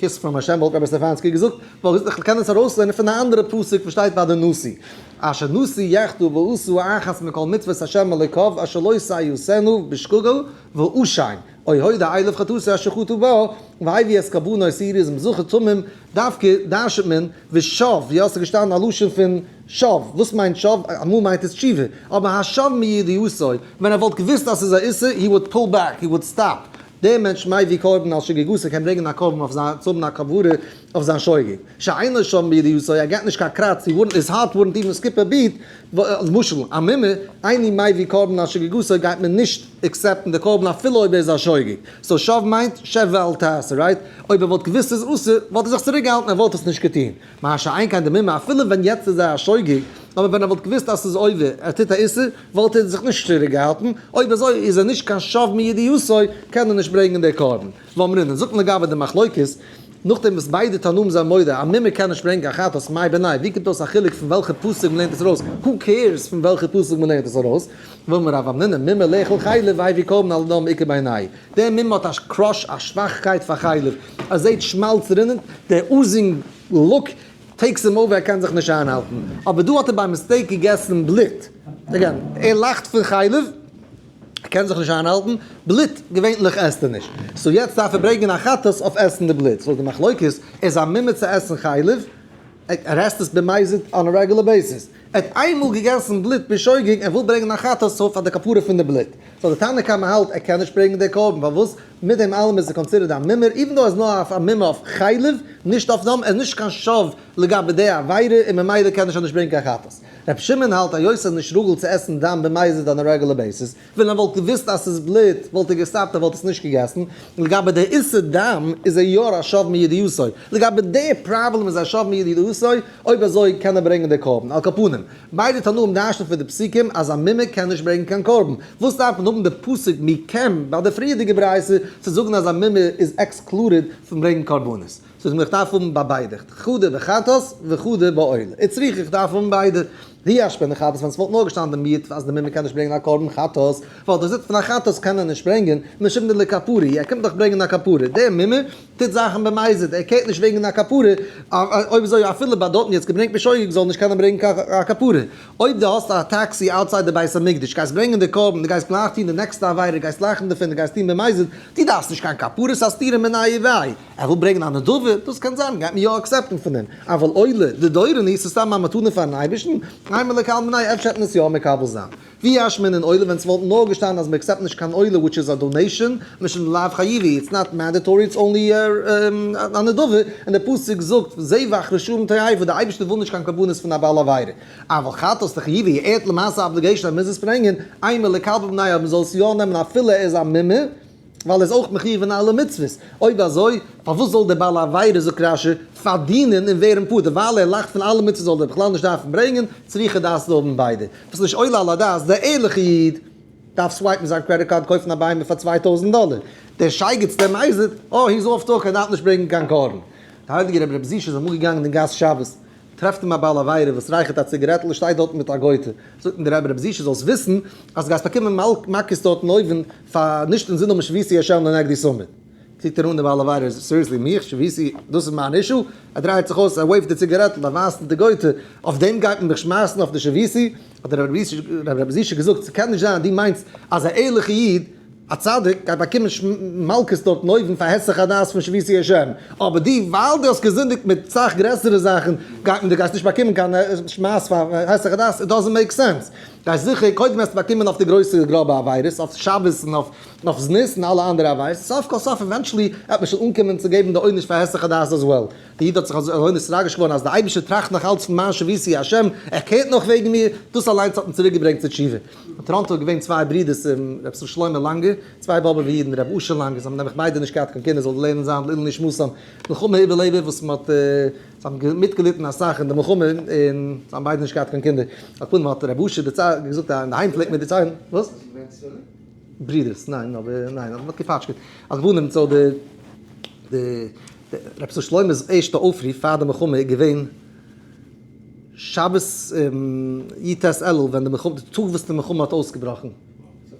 Speaker 1: kiss from השם וואלט רבי סטעפאנסקי געזאגט, ווייל איך קען עס ארויסלערנען פון א אנדערע פסוק וואס שטייט ביי די נשיא, אשר נשיא יחטא ועשה אחת מכל מצוות השם אלוקיו אשר לא תעשינה בשגגה ואשם, או הודה אליו חטאתו אשר חטא בה, והביא את קרבנו שעיר עזים זכר תמים, דווקא דרש'נט מען ושב, ווי האסטו געשטאנען א לשון פון שב, וואס מיינט שב? אמאל מיינט עס תשובה, אבער השב מידיעתו, ווען ער וואלט געוואוסט אז ס'איז א איסור, he would pull back, he would stop, דער מענטש מביא קרבן על שגגתו קען ברענגען א קרבן אויף זיין, צו האבן א כפרה אויף זיין שוגג, שאינו שב מידיעתו, ער געט נישט קיין קראץ, he wouldn't, his heart wouldn't even skip a beat, למשל א מומר, אינו מביא קרבן על שגגתו גייט מען נישט accept ן די קרבן אפילו אויב ער איז א שוגג, so שב מיינט שב ואל תעשה, right? אויב ער וואלט געוואוסט ס'איז אסור וואלט ער זיך צוריק געהאלטן ער וואלט עס נישט געטון, מה שאין כן די מומר אפילו ווען יעצט איז ער א שוגג, אבער ווען ער וואלט געוואוסט אז ס'איז עובר ער טוט א איסור וואלט ער זיך נישט צוריק געהאלטן, אויב אזוי איז ער נישט קיין שב מידיעתו קען ער נישט ברענגען די קרבן. ואמרינן, זאגט מען לגבי די מחלוקת, נאכדעם וואס ביידע תנאים זענען מודה א מומר קען נישט ברענגען קיין חטאת מאי בינייהו, ווי קומט אויס א חילוק פון וועלכע פסוק מ'לערנט עס ארויס, who cares פון וועלכע פסוק מ'לערנט עס ארויס, ואמר רב המנונא מומר לאכול חלב והביא קרבן על הדם איכא בינייהו, דער מומר האט א crush א שוואכקייט פאר חלב, ער זעט שמאלץ רינען, דער oozing look takes אים over ער קען זיך נישט איינהאלטן, אבער דא האט ער by mistake געגעסן בלוט, again, ער לאכט פון חלב. ער קען זיך נישט איינהאלטן, בלוט געווענליך עסט ער נישט, so יעצט דארף ער ברענגען א חטאת אויף עסן די בלוט, so די מחלוקת איז א מומר צו עסן חלב, ער עסט עס במזיד on a regular basis, ער האט איינמאל געגעסן בלוט בשוגג, ער וויל ברענגען א חטאת so פאר די כפרה פון די בלוט, so די תנא קמא האלט ער קען נישט ברענגען די קרבן, פארוואס? מיט דעם אלעם איז ער considered א מומר, even though ער איז נאר אויף א מומר אויף חלב, נישט אויף דם, ער איז נישט קיין שב לגבי די עבירה און ממילא קען ער שוין נישט ברענגען קיין חטאת. ר' שמעון האלט היות ער איז נישט רגיל צו עסן דם במזיד on a regular basis, ווען ער וואלט געוואוסט אז ס'איז בלוט וואלט ער געסטאפט ער וואלט עס נישט געגעסן, לגבי די איסור דם איז ער יא א שב מידיעתו, לגבי די פראבלעם איז ער שב מידיעתו, אויב אזוי קען ער ברענגען די קרבן, על כל פנים, ביידע תנאים דרש'נען פון די פסוקים אז א מומר קען נישט ברענגען קיין קרבן, וואס דארף מען האבן די פסוק מכם ביי די פריערדיגע ברייתא צו זאגן אז א מומר איז excluded פון ברענגען קרבנות? ס'איז מיר איך דארף האבן ביי ביידע, חדא בחטאת וחדא בעולה, איצטריך איך דארף האבן ביידע, אי אשמעינן חטאת ווען ס'וואלט נאר געשטאנען די מיעוט אז די מומר קען נישט ברענגען א קרבן חטאת, ווייל דער זיץ פון א חטאת קען ער נישט ברענגען, משום דלכפרה, ער קומט דאך ברענגען א כפרה, דער מומר טוט זאכן במזיד, ער קערט נישט וועגן א כפרה, אויב אזוי אפילו ביי דארטן יעצט געברענגט בשוגג זאל נישט קענען ברענגען א כפרה. אויב דו האסט א טעקסי outside די בית המקדש, גייסט ברענגען די קרבן, דו גייסט גלייך טון די נעקסטע עבירה, גייסט לאכן דערפון, דו גייסט טון במזיד, דו דארפסט נישט קיין כפרה, ס'איז א סתירה מיניה וביה. ער וויל ברענגען א נדבה, דאס קען זיין, גייט מען יא accept ן פון אים, אבל עולה, דדורני, ס'איז סתם א מתנה פארן אייבערשטן, אימא ליקבל מיניה, אפשר וועט מען עס יא מקבל זיין. ואי אשמעינן עולה ווען ס'וואלט נאר געשטאנען אז מ'עקסעפט נישט קיין עולה which איז א donation, משום דלאו חיובי, it's not mandatory it's only א נדבה, און דער פסוק זאגט זבח רשעים תועבה, דער אייבערשטער וויל נישט קיין קרבנות פון א בעל עבירה. אבל חטאת דחיובי, ער האט למעשה א obligation אז מ'מוז עס ברענגען, אימא ליקבל מיניה אז מ'זאל עס יא נעמען אפילו ער איז א מומר, ווייל ער איז אויך מחיוב אין אלע מצוות, אויב אזוי פארוואס זאל דער בעל עבירה, זאגט רשי, פארדינען און ווערן פטור, ווייל ער לאכט פון אלע מצוות זאל ער בכלל נישט דארפן ברענגען, צריכה דעת האבן ביידע, וואס נישט עולה על הדעת, דער ערליכע איד דארף swipe ן זיין credit card קויפן א בהמה פאר 2000 דאלער, דער שייגעץ דער מזיד, אה he's off the hook ער דארף נישט ברענגען קיין קרבן. דער הייליגער רבי ר' זישע איז אמאל געגאנגען אין גאס שבת, טרעפט אים א בעל עבירה וואס רייכערט א ציגערעטל און שטייט דארטן מיט א גויטע. זאגט אים דער רבי רבי זישע זאלסט וויסן אז דו גייסט באקומען מכות דארטן אויבן פאר נישט אינזין האבן שויתי השם לנגדי תמיד. קוקט ער אן די בעל עבירה seriously מיך? שויתי? דאס איז מיין issue? ער דרייט זיך אויס ער wave ט די ציגערעטל ער ווייזט מיט די גויטע אויף דעם גייט מען מיך שמייסן אויף די שויתי? האט דער רבי רבי זישע געזאגט ס'קען נישט זיין דו מיינסט אז א ערליכע איד א צדיק גייט באקומען מלקות דארטן אויבן פאר היסח הדעת פון שויתי השם, אבער דו ווייל דו האסט געזינדיגט מיט סאך גרעסערע זאכן גייט מען דו גייסט נישט באקומען קיין שמייס פאר היסח הדעת, it doesn't make sense, גייסט זיכער קודם וועסטו באקומען אויף די גרויסע גראבע עבירות, אויף שבת און אויף זנות און אלע אנדערע עבירות, סוף כל סוף eventually וועט מען שוין אנקומען צו געבן די עונש פאר היסח הדעת as well. די איד האט זיך אזוי נתרגש געווארן אז די אייבישטער טראכט נאך אלץ פון מיין שויתי השם, ער קערט נאך וועגן מיר, דאס אליינס האט אים צוריק געברענגט צו תשובה. אין טאראנטא איז געווען צוויי ברידערס ר' שלמה לאנגער, צוויי באבובער אידן ר' אשר לאנגער, זיי האבן נעבעך ביידע נישט געהאט קיין קינדער זאל לערנען זיין לעילוי נשמתם, מלחמה איבערלעבער וואס מען האט, זיי האבן מיטגעליטן אסאך אין די מלחמה און זיי האבן ביידע נישט געהאט קיין קינדער, על כל פנים האט ר' אשר געזאגט אז אינדערהיים פלעגט מען דערציילן, וואס? ברידערס, ניין אבער ניין אבער מען האט געפאטשקעט, על כל פנים so די די ר' שלמה'ס ערשטע אויפרוף פאר די מלחמה איז געווען שבת י"ט אלול ווען די מלחמה, די טאג וואס די מלחמה האט אויסגעבראכן,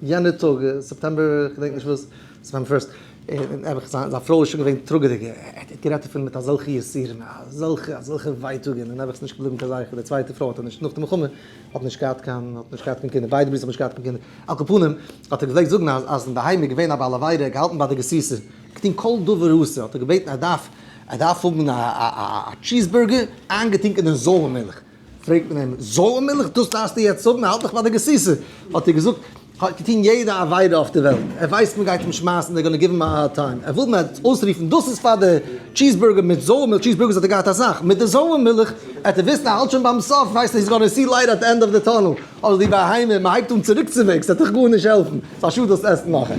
Speaker 1: יענע טאג, September כ'געדענק נישט וואס, September first, און נעבעך זיין פרוי איז שוין געווען טראגעדיג, ער האט גערעדט דערפון מיט אזעלכע יסורים, אזעלכע אזעלכע ווייטאגען, און נעבעך איז נישט געבליבן קיין זכר, די צווייטע פרוי האט ער נישט, נאך די מלחמה האט נישט געהאט קיין, האט נישט געהאט קיין קינדער, ביידע ברידער האבן נישט געהאט קיין קינדער, על כל פנים האט ער געפלעגט זאגן אז אז אינדערהיים איז געווען א בעל עבירה, געהאלטן ביי די גסיסה, געטון כל דבר אסור, האט ער געבעטן ער דארף ער דארף האבן א א cheeseburger איינגעטונקען אין זויערמילך, פרעגט מען אים, זויערמילך? דאס דארפסטו יעצט האבן? האלט דאך ביי די גסיסה! האט ער געזאגט, האט געטון יעדע עבירה אויף די וועלט, ער ווייסט מען גייט אים שמייסן, they're gonna give him a hard time, ער וויל מען אויסרופן דאס איז פאר די cheeseburger מיט זויערמילך, cheeseburgers האט ער געהאט אסאך, מיט די זויערמילך, עט ער וויסן ער האלט שוין ביים סוף, ווייסט ער he's gonna see light at the end of the tunnel, אבער די בהמה, מען הייבט אן צוריקצווועגס, וועט דיך גארנישט העלפן, ס'איז א שאד דאס עסן נאכהער.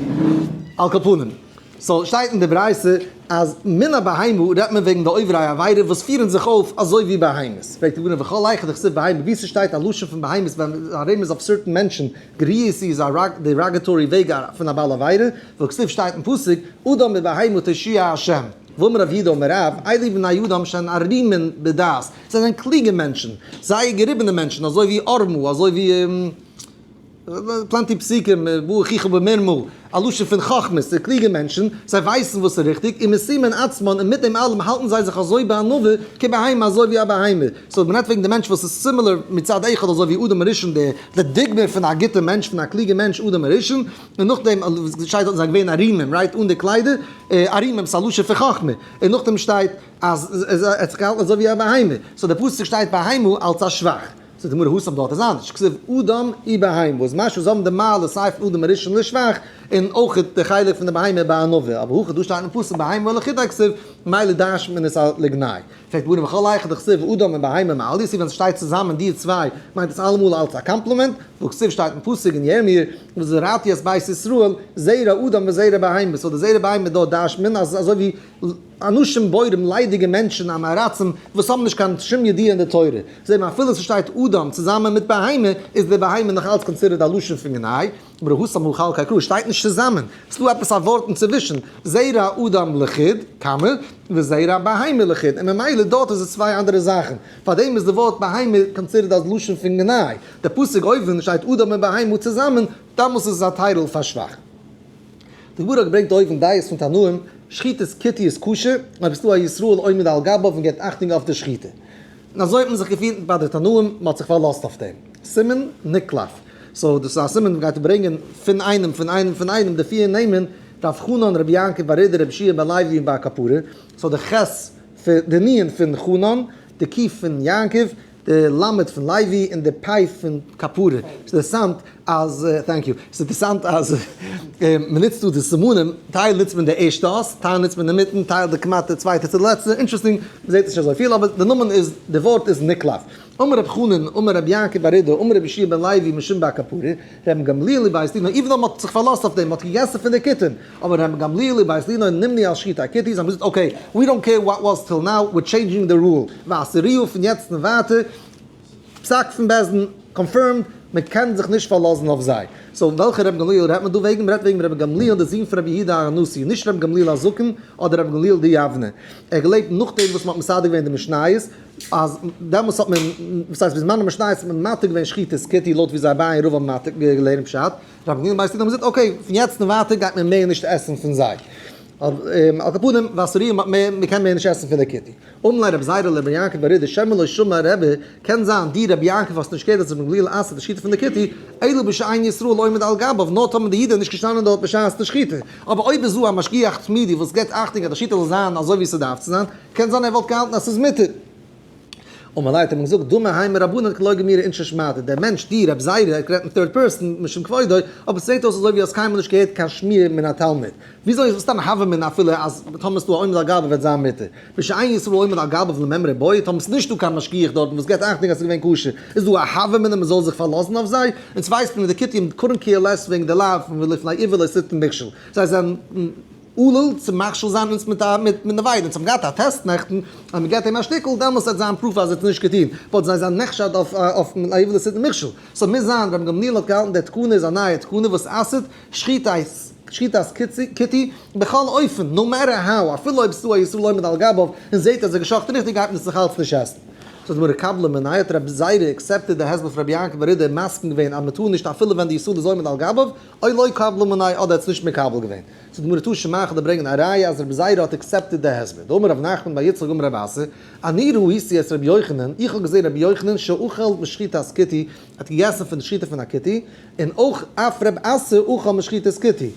Speaker 1: על כל פנים. so שטייט אין די ברייתא אז מן הבהמה רעדט מען וועגן די עוברי עבירה וואס פירן זיך אויף אזוי ווי בהמות, פרעגט די גמרא וכל היכא דכתיב בהמה וואו ס'שטייט א לשון פון בהמות ווען א רמז אויף certain מענטשן, גריעות איז א derogatory וועג פון א בעל עבירה, והכתיב שטייט אין פסוק אדם מבהמה תושיע ה', ואמר רב יהודה אמר רב, אלו בני אדם שהן ערימין בדעת, זיי זענען קלוגע מענטשן, זייער געריבענע מענטשן אזוי ווי ערמה אזוי ווי. plenty פסוקים, בא אחיך במרמה, א לשון פון חכמות, די קלוגע מענטשן, זיי ווייסן וואס איז ריכטיג, ומשימין עצמן, און מיט דעם אלעם האלטן זיי זיך אזוי בענווה, כבהמה, אזוי ווי א בהמה. so מ'רעדט וועגן די מענטש וואס איז similar מצד אחד אזוי ווי אדם הראשון, די דוגמא פון א גוטע מענטש, פון א קלוגע מענטש אדם הראשון, און נאכדעם שטייט דארטן זיי געווען ערומים, right, אן די קליידער, ערומים ס'איז א לשון פון חכמה, און נאכדעם שטייט אז ער האט זיך געהאלטן אזוי ווי א בהמה, so די פסוק שטייט בהמה אלס א שבח. זאגט די גמרא התם דארט איז אנדערש, כתיב אדם ובהמה, איז משמע זיי האבן די מעלה סיי פון אדם הראשון לשבח, און אויך די חלק פון די בהמה בענווה, אבער הכא דא שטייט אין פסוק בהמה לחוד כתיב, ממילא דרש'נט מען עס א לגנאי. פרעגט די גמרא וכל היכא דכתיב אדם ובהמה מעליא, ווען ס'שטייט צוזאמען די צוויי מיינט עס אלעמאל אלץ א קאמפלימענט, והכתיב שטייט אין פסוק אין ירמי' וזרעתי את בית ישראל זרע אדם וזרע בהמה, so די זרע בהמה דארט דרש'נט מען אז אזוי ווי אנשים בורים ליידיגע מענטשן עם הארצים וואס האבן נישט קיין שום ידיעה אין די תורה, זעט מען אפילו ס'שטייט אדם צוזאמען מיט בהמה איז די בהמה נאך אלץ considered א לשון פון גנאי, אבער התם הא חלקיה קראי שטייט נישט צוזאמען, ס'דא עפעס א ווארט אינצווישן, זרע אדם לחוד, קאמע, וזרע בהמה לחוד, און ממילא דארט איז עס צוויי אנדערע זאכן, פארדעם איז די ווארט בהמה considered אלס לשון פון גנאי, די פסוק אויבן שטייט אדם און בהמה צוזאמען, דאמאלס איז עס א title פאר שבח. די גמרא האט געברענגט אויבן דעות פון תנאים, שחיטת כותי איז כשר, אויב ס'דא א ישראל עומד על גביו און געבט אכטונג אויף די שחיטה. און אזוי האט מען זיך געפירט ביי די תנאים, מען האט זיך פארלאזט אויף דעם. סימן נקלף. so דאס איז א סימן וואס גייט ברענגען פון איינעם פון איינעם פון איינעם די פיר נעמען, רב חנן, רבי יעקב בר אידי, רבי יהושע בן לוי און בר קפרא. so די ח' פון די נ' פון חנן, די ק' פון יעקב, די למד פון לוי און די פ' פון כפרה. ס'איז אינטערעסאנט אז, thank you, ס'איז אינטערעסאנט אז מ'נוצט דא די סימנים, טייל נוצט מען די ערשטע אות, טייל נוצט מען אינמיטן, טייל די כמעט די צווייטע צו די לעצטע, interesting, מ'זעט עס נישט אזויפיל, אבער די נאמען איז, די ווארט איז נקלף. אמר רב חנן, אמר רבי יעקב בר אידי, אמר רבי יהושע בן לוי משום בר קפרא, רבן גמליאל ובית לינו, even though מ'האט זיך פארלאזט אויף דעם, מ'האט געגעסן פון די כותים, אבער רבן גמליאל ובית לינו נמנו על שחיטת הכותי, זיי האבן געזאגט okay, we don't care what was till now, we're changing the rule, ואסרוה פון יעצט און ווייטער, פסק פון בית דין confirmed, מען קען זיך נישט פארלאזן אויף זיי. so וועלכע רבן גמליאל רעדט מען דא וועגן? מען רעדט וועגן רבן גמליאל דער זון פון רבי יהודה הנשיא, נישט רבן גמליאל הזקן אדער רבן גמליאל דיבנה. ער האט געלעבט נאכדעם וואס מען האט מסדר געווען די משניות, אז דעמאלטס האט מען, וואס הייסט בזמן המשניות האט מען מתיר געווען שחיטת כותי לויט ווי זיי אביי און רבא האבן מתיר געלערנט פשט, רבן גמליאל בית דין האבן געזאגט okay פון יעצט און ווייטער גייט מען מער נישט עסן פון זיי. על כל פנים ואסרוה מען קען מער נישט עסן פון די כותי. אמר ליה רבי זירא לרבי יעקב בר אידי שמא לא שמע רבי, קען זיין די רבי יעקב האסט נישט געהערט אז רבי גמליאל אסר'ט די שחיטה פון די כותי, אלא בשאין ישראל עומד על גביו, נאר טאמער די איד איז נישט געשטאנען דארט בשעת די שחיטה. אבער אויב איז דא א משגיח תמידי וואס גיבט אכטונג אז די שחיטה זאל זיין אזוי ווי ס'דארף צו זיין, קען זיין ער וואלט געהאלטן אז ס'איז מותר. אמר ליה האט אים געזאגט, דמי האי מרבנן כלא גמירי אינשי שמעתא, דער מענטש די רב זירא, ער האט גערעדט אין third person משום כבודו, אבער ס'זעט אויס אזוי ווי האסט קיינמאל נישט געהערט קיין שמועה מן התלמיד. וויאזוי איז סתם הוה אמינא אפילו אז טאמער ס'דא א עומד על גביו וועט זיין מותר? בשאין ישראל עומד על גביו למימרא בעי, טאמער ס'איז נישטא קיין משגיח דארטן וואס געבט אכטונג אז ס'איז געווען כשר, איז דא א הוה אמינא מ'זאל זיך פארלאזן אויף זיי? אונז ווייסט מען די כותים couldn't care less וועגן די לאו פון ולפני עור לא תתן מכשול, זיי זענען עלול צו מכשיל זיין אונז מיט א מיט מיט נבילה, אונז האבן געהאט א טעסט נעכטן אז מ'געט אים א שטיקל דעמאלס וועט זיין proof אז ער האט עס נישט געטון, but זיי זענען נחשד אויף אויף ולפני עור לא תתן מכשול, so מוז זיין רבן גמליאל האט געהאלטן די תקנה איז א נייע תקנה וואס אסר'ט שחיטת כותי בכל אופן, no matter how, אפילו אויב ס'דא א ישראל עומד על גביו און זעהט אז ער געשאכטן ריכטיג גייט מען עס נאך אלץ נישט עסן. זאגט די גמרא קבלה מיניה האט רבי זירא accepted די הסבר פון רבי יעקב בר אידי און מסכים געווען אז מ'טאר נישט אפילו ווען די ישראל איז עומד על גביו, או לא קבלה מיניה אדער האט עס נישט מקבל געווען. זאגט די גמרא תא שמע כ'וועל דיר ברענגען א ראיה אז רבי זירא האט accepted די הסבר. דאמר רב נחמן בר יצחק אמר רב אסי, אני ראיתי את רבי יוחנן, איך האב געזעהן רבי יוחנן שאכל משחיטת כותי, האט געגעסן פון די שחיטה פון א כותי, און אויך אף רב אסי אכל משחיטת כותי.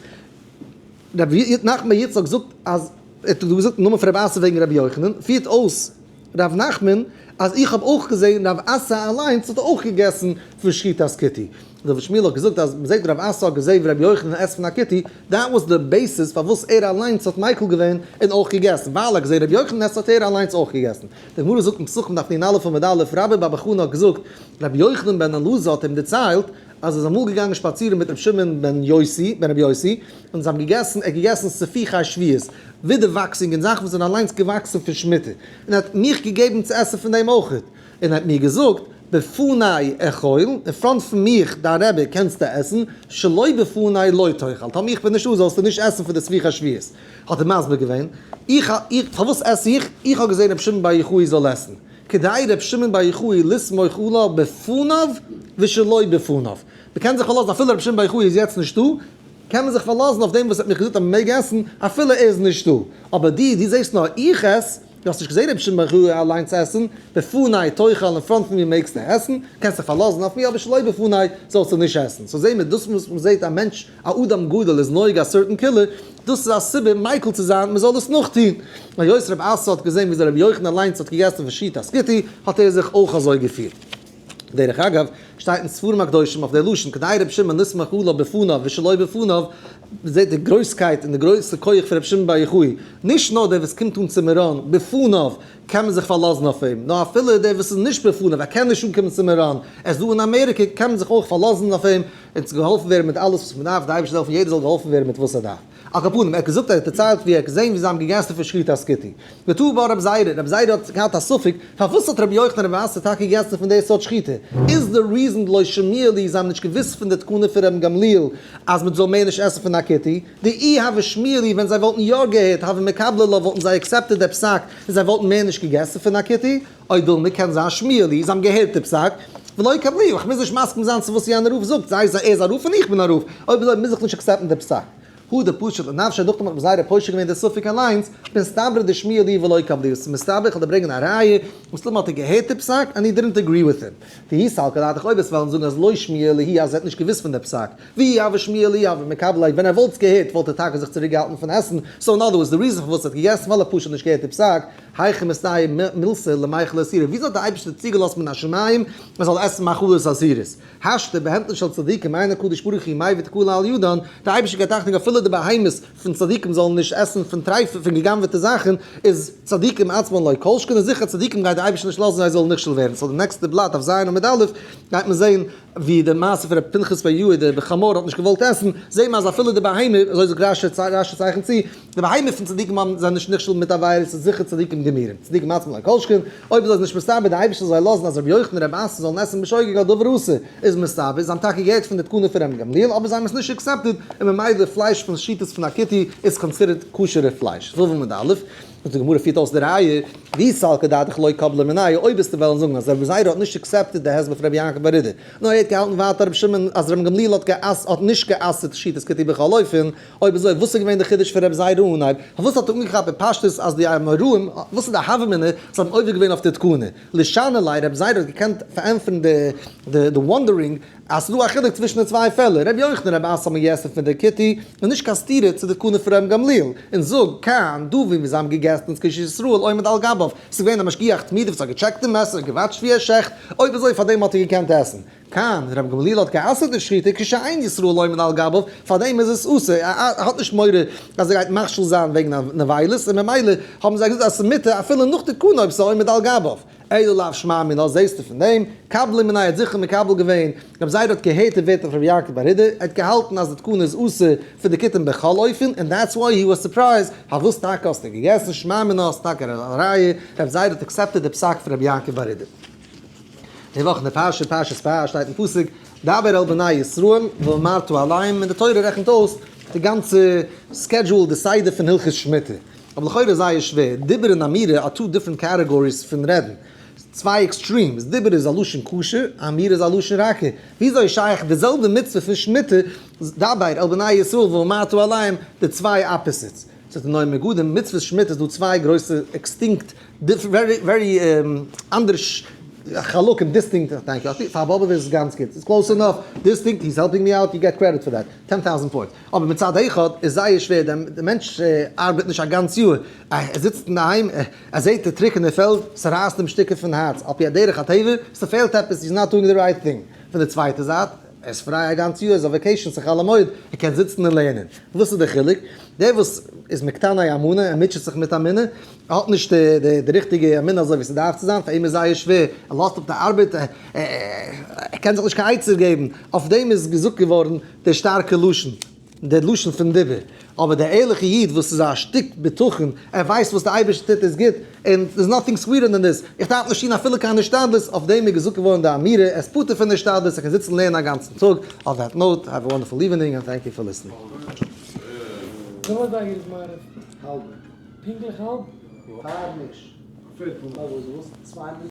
Speaker 1: רבי נחמן בר יצחק זאגט אז ער האט געזאגט אין נאמען פון רב אסי וועגן רבי יוחנן, פירט אויס רב נחמן אז איך האב אויך געזען רב אסי אליינס האט אויך געגעסן פון שחיטת כותי. רב שמואל האט געזאגט אז מ'זעט רב אסי האט געזען ווי רבי יוחנן עסט פון א כותי, that was the basis פארוואס ער אליינס האט מיקל געווען און אויך געגעסן, ווייל ער האט געזען רבי יוחנן עסט האט ער אליינס אויך געגעסן. די גמרא זאגט אין פסחים דף נ"א עמוד א', רבה בר בר חנה האט געזאגט, רבי יוחנן בן אלעזר האט אים דערציילט, אז ער איז אמאל געגאנגען שפאצירן מיט רבי שמעון בן יוסי, בן רבי יוסי, און זיי האבן געגעסן, ער האט געגעסן ספיחי שביעית, ווידער-וואקסונג און זאכן וואס זענען אליינס געוואקסן פון שמיטה, און ער האט מיך געגעבן צו עסן פון דעם אויך, און ער האט מיר געזאגט, בפני אכול, אין front פון מיך, דיין רבי, קענסטו עסן, שלא בפני לא תאכל, טאמער איך בין נישטא זאלסטו נישט עסן פון די ספיחי שביעית. האט ער מסביר געווען, איך, איך, פארוואס עס איך? איך האב געזען רבי שמעון בר יוחאי זאל עסן. כדי ר' שמעון בר יוחאי לסמוך עליו בפניו ושלא בפניו. מ'קען זיך פארלאזן אפילו ר' שמעון בר יוחאי איז יעצט נישטא, קען מען זיך פארלאזן אויף דעם וואס האט מיך געזאגט אז מ'מעג עסן אפילו ער איז נישטא. אבער דו, דו זעסט נאר איך עס, דו האסט נישט געזען ר' שמעון בר יוחאי אליינס עסן, בפני תאכל אין front פון מיר מעגסטו עסן, קענסט זיך פארלאזן אויף מיר אבער שלא בפני זאלסטו נישט עסן. so זעהן מיר דאס וואס מ'זעהט א מענטש א אדם גדול איז נוהג א certain קולא, דאס איז א סיבה מיקל צו זיין מען זאל עס נאכטוהן. היות רב אסי האט געזעהן וויאזוי רבי יוחנן אליינס האט געגעסן פון שחיטת כותי, האט ער זיך אויך אזוי געפירט. דרך אגב, שטייט אין ספרים הקדושים אויף דער לשון, כדי רבי שמעון לסמוך עליו בפניו ושלא בפניו, מ'זעט די גרויסקייט און די גרויסע כח פון רבי שמעון בר יוחאי, נישט נאר דער וואס קומט אן צו מירון בפניו קען מען זיך פארלאזן אויף אים, נאר אפילו דער וואס איז נישט בפניו, ער קען נישט אנקומען צו מירון, ער איז דא אין אמעריקע, קען מען זיך אויך פארלאזן אויף אים, און צו געהאלפן ווערן מיט אלעס וואס מען דארף, די אייבערשטער זאל העלפן יעדער זאל געהאלפן ווערן מיט וואס ער דארף. על כל פנים, ער האט געזאגט, ער האט דערציילט ווי ער האט געזען ווי זיי האבן געגעסן פון שחיטת כותי. ותהא בה רבי זירא, רבי זירא האט געהאט א ספק, פארוואס האט רבי יוחנן רבי אסי טאקע געגעסן פון די סארט שחיטה? איז די reason דלא שמיע להו זיי האבן נישט געוואוסט פון די תקנה פון רבן גמליאל אז מען זאל מער נישט עסן פון א כותי? דאי הוה שמיע להו ווען זיי וואלטן יא געהערט הוה מקבלי לה וואלטן זיי accepted די פסק און זיי וואלטן מער נישט געגעסן פון א כותי? או דילמא קען זיין שמיע להו זיי האבן געהערט די פסק ולא קבלוה איך מוז נישט מסכים זיין צו וואס יענער רב זאגט זיי ער איז א רב און איך בין א רב אויב אזוי מוז איך נישט accept ן די פסק. הא דפשט לנפשיה נאכדעם האט מען זייער פושט געווען די ספק אליינס, מסתברא דשמיע להו ולא קבלוה, ס'איז מסתבר איך וועל דיר ברענגען א ראיה, מסתמא האט ער געהערט די פסק and he didn't agree with him. דאי סלקא דעתך אויב עס וועלן זאגן אז לא שמיע להו אז ער האט נישט געוואוסט פון די פסק, ואי הוה שמיע להו הוה מקבל ליה, ווען ער וואלט עס געהערט וואלט ער טאקע זיך צוריק געהאלטן פון עסן, so in other words די reason פארוואס ער האט געגעסן ווייל ער פשוט נישט געהערט די פסק, היכי מסתייע מילתא למיכל איסורא, וויאזוי האט די אייבערשטער צוגעלאזט מן השמים מען זאל עסן מאכלות אסורות? השתא בהמתן של צדיקים אין הקדוש ברוך הוא מביא תקלה על ידן, דער אייבערשטער געבט אכטונג אפילו די בהמות פון צדיקים זאלן נישט עסן פון טרייפע פון גע'גנב'עטע זאכן, איז צדיקים עצמן לא כל שכן, איז זיכער צדיקים גייט דער אייבערשטער נישט לאזן זיי זאלן נכשל ווערן, so די נעקסטע בלאט אויף ז' עמוד א' גייט מען זען ווי די מעשה פון רבי פנחס בן יאיר דער בחמור האט נישט געוואלט עסן, זעט מען אז אפילו די בהמה, אזוי זאגט רשי, רשי צייכנט צו, די בהמה פון צדיקים האבן זיי נישט נכשל מיט עבירות איז זיכער צדיקים גמורים, צדיקים עצמם לא כל שכן, אויב איז נישט מסתבר די אייבערשטער זאל לאזן אז רבי יוחנן און רבי אסי זאלן עסן בשוגג א דבר אסור, איז מסתבר זיי האבן טאקע געהערט פון די תקנה פון רבן גמליאל אבער זיי האבן עס נישט accepted און ממילא פלייש פון שחיטות פון א כותי איז considered כשר'ע פלייש. ו' עמוד א', וואס די גמרא פירט אויס די ראיה, דאי סלקא דעתך לא קבלה מיניה, אויב וועסטו וועלן זאגן אז רבי זירא האט נישט accepted די הסבר פון רבי יעקב בר אידי, נאר ער האט געהאלטן ווייטער רבי שמעון אז רבן גמליאל האט האט נישט גע'אסר'ט שחיטת כותי בכל אופן, אויב אזוי וואס איז געווען די חידוש פון רבי זירא אנהייב? פארוואס האט ער אנגעכאפט בפשטות אז די אמוראים, וואס איז די הוה אמינא, זיי האבן עובר געווען אויף די תקנה? לישני ליה, רבי זירא האט געקענט פארענטפערן די די wondering אז ס'איז דא א חילוק צווישן די צוויי פעלער, רבי יוחנן רבי אסי האבן געגעסן פון די כותי, איז נישט קיין סתירה צו די תקנה פון רבן גמליאל, און זאג, כאן, דא ווי זיי האבן געגעסן איז כשישראל עומד על גביו, ס'איז געווען א משגיח תמידי וואס האט געטשעקט די מעסער, געוואטשט ווי ער שעכט, אויב אזוי פארדעם האט ער געקענט עסן. כאן, רבי גמליאל האט גע'אסר'ט די שחיטה כשאין ישראל עומד על גביו, פארדעם איז עס אסור, ער האט נישט מורא אז ער גייט מכשיל זיין וועגן נבילות, און ממילא האבן זיי געזאגט אז ס'איז מותר אפילו נאך די תקנה אויב ס'איז עומד על גביו. אלא לאו שמע מינה, זעסטו פון דעם, קבלה מיניה האט זיכער מקבל געווען, רבי זירא האט געהערט די ווערטער פון רבי יעקב בר אידי, ער האט געהאלטן אז די תקנה איז אסור פון די כותים בכל אופן, and that's why he was surprised, פארוואס טאקע האסטו געגעסן, שמע מינה, האסט טאקע א ראיה, רבי זירא האט accepted די פסק פון רבי יעקב בר אידי. די וואך אין די פרשה, פרשת פאה, שטייט אין פסוק, דבר אל בני ישראל ואמרת אליהם, און די תורה רעכנט אויס די גאנצע schedule, די סדר פון הלכות שמיטה. אבער לכאורה איז זייער שווער, דיבור און אמירה are two different categories פון רעדן, צוויי extremes, דיבור איז א לשון קשה, אמירה איז א לשון רכה, וויאזוי איז שייך די זעלבע מצוה פון שמיטה, דבר אל בני ישראל ואמרת אליהם, די צוויי opposites? ס'איז די נועם מגדים, מצוות שמיטה איז דא צוויי גרויסע extinct, very very אנדערש חלקים, distinct, thank you, פאר באבוב איז עס גאנץ גוט, it's close enough, distinct, he's helping me out, you get credit for that, 10,000 points. אבער מצד אחד איז זייער שווער, דער מענטש ארבעט נישט א גאנץ יאר, ער זיצט אינדערהיים, ער זעט די טרוקענע פעלד, ס'רייסט אים שטיקער פון הארץ, על פי הדרך הטבע, ס'פעלט עפעס, he's not doing the right thing. פון די צווייטע זייט, ער איז פריי א גאנץ יאר, ער איז אויף vacation, ס'איז חול המועד, ער קען זיצן און לערנען. וואס איז די חילוק? דער וואס איז מקטני אמונה, ער מוטשעט זיך מיט אמונה, ער האט נישט די ריכטיגע אמונה אזוי ווי ס'דארף צו זיין, פאר אים איז זייער שווער, ער לאזט אפ די ארבעט, ער קען זיך נישט קיין עצה געבן, אויף דעם איז געזאגט געווארן די שטארקע לשון, די לשון פון דיבור, אבער דער ערליכע איד וואס איז א שטיק בטחון, ער ווייסט וואס די אייבערשטער טוט איז גוט, און there's nothing sweeter than this, איך דארף נישט טון אפילו קיין השתדלות, אויף דעם איז געזאגט געווארן די אמירה, ער איז פטור פון השתדלות, ער קען זיצן לערנען א גאנצן טאג, on that note, have a wonderful evening and thank you for listening.
Speaker 3: וויפיל אזייגער איז מעריב?
Speaker 2: האלבע.
Speaker 3: פונקטליך האלב?
Speaker 2: פאר נישט.
Speaker 3: פערטל.
Speaker 2: פארוואס? צוויי מינוט.